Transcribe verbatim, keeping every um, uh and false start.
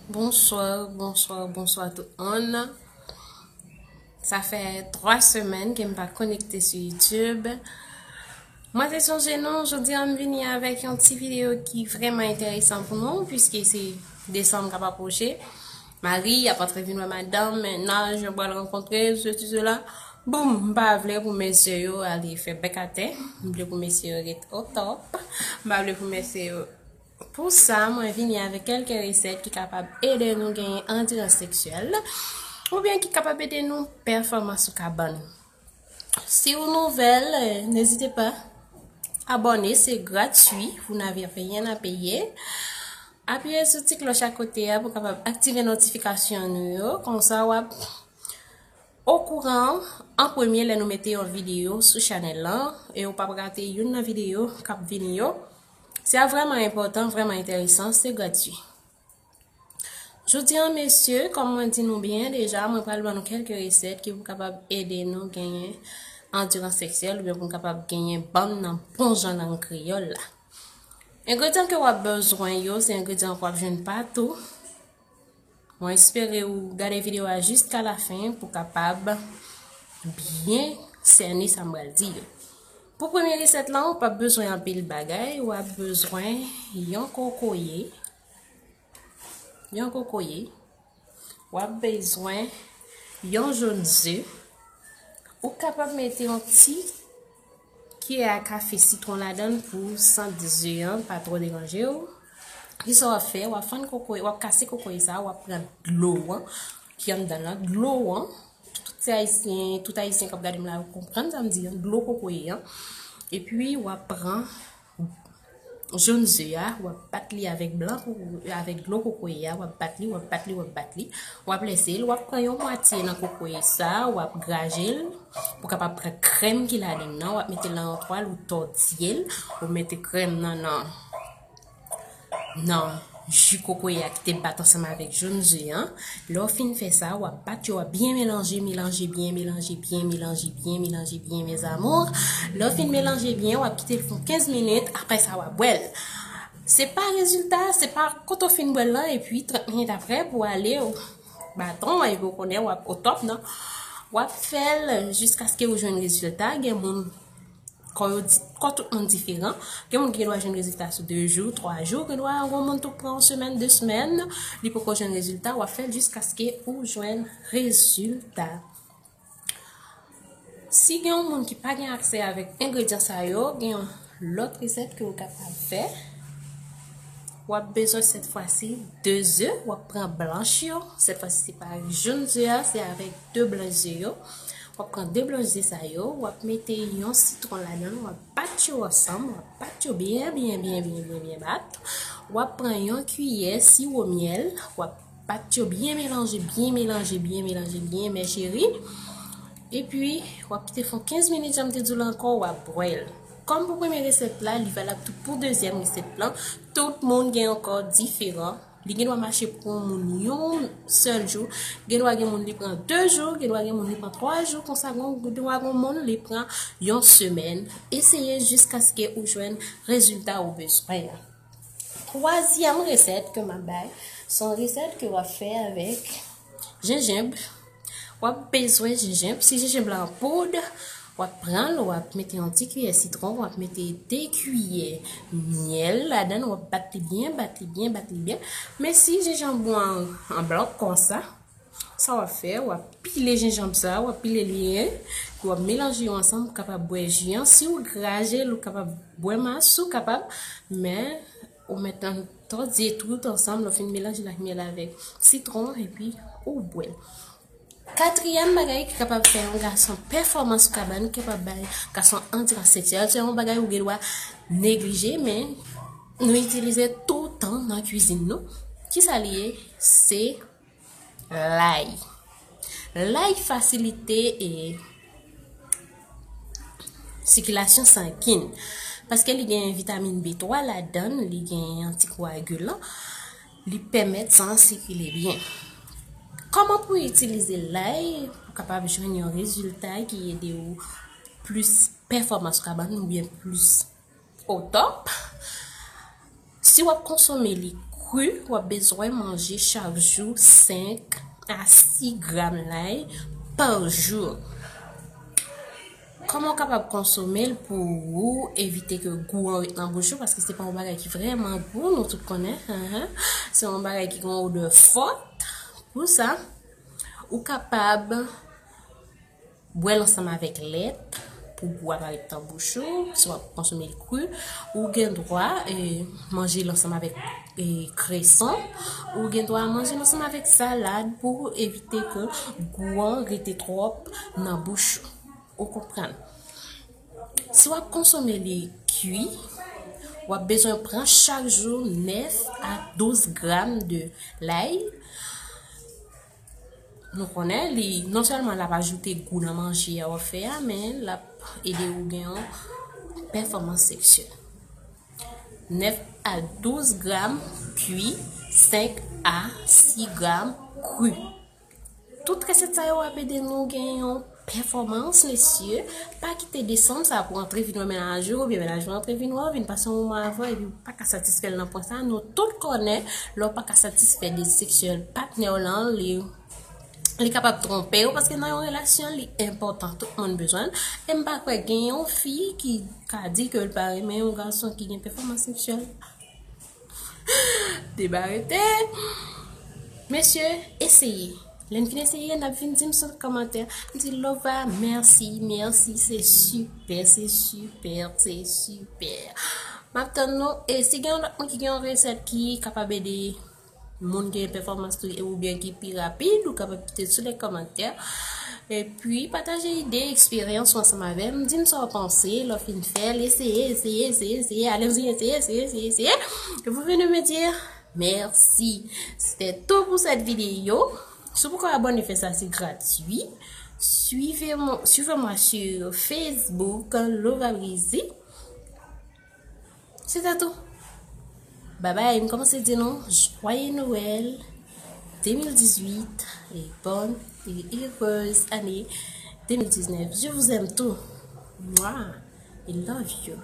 Bonsoir, bonsoir, bonsoir tout moun. Sa fè twa semèn ke m pa konekte sou YouTube. Mwen te sonje nou, jodi a m vini avèk yon ti videyo ki vrèman enteresan pou nou, piske se desanm k ap apwoche. Mari ap antre vin wè madanm, mennaj, yo pral rankontre, sesi, sela. Boum, m pa vle pou mesye yo ale fè bèk atè. M vle pou mesye yo ret o top. M pa vle pou mesye yo Pou sa, mwen vini avèk kèlke resèt ki kapab ede nou genyen andirans seksyèl, oubyen ki kapab ede nou pèfòmans sou kabann. Si ou nouvèl, eh, n'ezite pa abòne, se gratui, vous n'avez rien à payer. Apiye sou ti klòch akote a pou kapab aktive notifikasyon nou yo, konsa w ap okouran an premye lè nou mete yon videyo sou chanèl lan, e ou p ap rate youn nan videyo k ap vini yo. Sa vrèman enpòtan, vrèman enteresan, se gratui. Jodi an, mesye, kòm mwen di nou byen deja, mwen pral ban nou kèlke resèt ki pou kapab ede nou genyen andirans seksyèl oubyen pou nou kapab genyen bann nan bon jan lang kreyòl la. Engredyan ke w ap bezwen yo, se engredyan ke w ap jwenn patou. Mwen espere ou gade videyo a jiska lafen pou kapab byen sène sa m pral di yo. Pou premye resèt lan, ou p ap bezwen anpil bagay, w ap bezwen yon kokoye, yon kokoye, w ap bezwen yon jòn ze, ou kapab mete yon ti kiyè a kafe sitwon ladan l pou sant ze an pa twò deranje w. Kisa w ap fè? W ap fann kokoye, w ap kase kokoye sa, w ap pran dlo an ki anndan lan, dlo an. Tout se ayisyen, tout ayisyen k ap gade m la, yo konprann sa m di an, dlo kokoye an. Epi w ap pran jòn ze a, w ap bat li avèk blan kou-, avèk dlo kokoye a, w ap bat li, w ap bat li, w ap bat li. W ap lese l, w ap pran yon mwatye nan kokoye sa, w ap graje l, ou kapab pran krèm ki ladan nan, w ap mete l nan yon twal, ou tòdye l, ou mete krèm nan nan, nan ji kokoye a ki te bat ansanm avèk jòn ze an. Lè w fin fè sa, w ap bat yo, w ap byen melanje, melanje byen, melanje byen, melanje byen, melanje byen, mes amours. Lè w fin melanje byen, w ap kite l fè kenz minit, apre sa w ap bwè l. Se pa rezilta, se pa kote w fin bwè l lan, epi trant minit apre pou ale w baton, epi w konnen w ap o top nan. W ap fè l jiskaske ou jwenn rezilta. Gen moun, kò yo di, kò tout moun diferan. Gen moun ki gen dwa jwenn rezilta sou de jou, twa jou, gen dwa gen moun tou pran yon semèn, de semèn, li poko jwenn rezilta, w ap fè l jiskaske ou jwenn rezilta. Si gen yon moun ki pa gen aksè avèk engredyan sa yo, gen yon lòt resèt ke ou kapab fè. W ap bezwen sèt fwa si de ze, w ap pran blanch yo. Sèt fwa si se pa jòn ze a, se avèk de blanch ze yo. W ap pran de blanch ze sa yo, w ap mete yon sitwon ladan l, w ap bat yo ansanm, w ap bat yo byen, byen, byen, byen, byen, byen bat. W ap pran yon kiyè siwo myèl, w ap bat yo byen melanje, byen melanje, byen melanje, byen, mes chéris. Epi, w ap kite fè kenz minit, jan m te di w la ankò, w ap bwè l. Kòm pou premye resèt la, li valab tou pou dezyèm resèt lan. Tout moun gen yon kò diferan. Li gen dwa mache pou yon moun yon sèl jou. Gen dwa gen moun li pran de jou, gen dwa gen moun li pran twa jou. Konsa, gen dwa gen moun li pran yon semèn. Eseye jiskaske ou jwenn rezilta ou bezwen an. Twazyèm resèt ke m ap bay, se yon resèt ke w ap fè avèk jenjenb. W ap bezwen jenjenb. Si jenjenb la an poud, w ap pran l, w ap mete yon ti kiyè sitwon, w ap mete de kiyè myèl ladan l, w ap bat li byen, bat li byen, bat li byen. Men si jenjanb ou an, an blòk konsa, sa w ap fè, w ap pile jenjanb sa, w ap pile l byen, w ap melanje yo ansanm pou kapab bwè ji an. Si w graje l, ou kapab bwè mas, ou kapab, men ou mèt tòdye tout ansanm, lè w fin melanje l ak myèl avèk sitwon, epi ou bwè l. Katriyèm bagay ki kapab fè yon gason pèfòman sou kabann, ki kapab bay gason andirans seksyèl, se yon bagay ou gen dwa neglije, men nou itilize toutan nan kwizin nou. Kisa li ye? Se lay. Lay fasilite e sikilasyon sangen, paske li gen vitamin B twa ladan l, li gen antikoagilan, li pèmèt san an sikile byen. Kòman pou itilize lay pou kapab jwenn yon rezilta ki ede ou plis pèfòmans sou kabann oubyen plis o top? Si w ap konsome li Kri, w ap bezwen manje chak jou senk a sis gram lay pa jou. Kòman w kapab konsome l pou ou evite ke gou an ret nan bouch ou, paske se pa yon bagay ki vrèman gou, nou tout konnen, ahan. Se yon bagay ki gen yon odè fòt. Pou sa, ou kapab bwè l ansanm avèk lèt pou gou a pa ret nan bouch ou, si w ap konsome l kri. Ou gen dwa e, manje l ansanm avèk e, kreson. Ou gen dwa manje l ansanm avèk salad pou evite ke gou an rete twòp nan bouch ou. Ou konprann? Si w ap konsome li kri, w ap bezwen pran chak jou nèf a douz gram de lay. Nou konnen li, non sèlman l ap ajoute gou nan manje a w ap fè a, men l ap ede ou gen yon pèfòmans seksyèl. Nèf a douz gram kwi, senk a sis gram kri. Tout resèt sa yo ap ede nou gen yon pèfòmans, mesye. Pa kite desanm sa pou antre vin wè mennaj ou, oubyen mennaj ou antre vin wè w, vin pase yon moman avè w, epi ou pa ka satisfè l nan pwen sa. Nou tout konnen, lè w pa ka satisfè dezi seksyèl patnè w lan, li, li kapab twonpe w, paske nan yon relasyon, li enpòtan, tout moun bezwen l. E m pa kwè gen yon fi ki ka di ke l pa renmen yon gason ki gen pèfòmans seksyèl. Deba rete. Mesye, eseye. Lè n fin eseye, n ap vin di m sou kòmantè. M di, Lova, mèsi, mèsi, se sipè, se sipè, se sipè. M ap tann nou. E si gen yon lòt moun ki gen yon resèt ki kapab ede moun gen pèfòmans tou, oubyen ki pi rapid, ou kapab kite sou lè kòmantè. Epi, pataje ide, eksperyans ou ansanm avè m. Di m sa w panse, lè w fin fè l, eseye, eseye, eseye, eseye, ale m di eseye, eseye, eseye, eseye. E pou vini me dire mèsi. C'était tout pour cette vidéo. Si w poko abòne, fè sa, se gratui. Suivez-moi, suivez-moi sur Facebook, Lova Brizy. C'était tout. Bye bye. M kòmanse di nou, Joyeux Noël deux mille dix-huit et bonne et heureuse année deux mille dix-neuf. Je vous aime tout. Moi, I love you.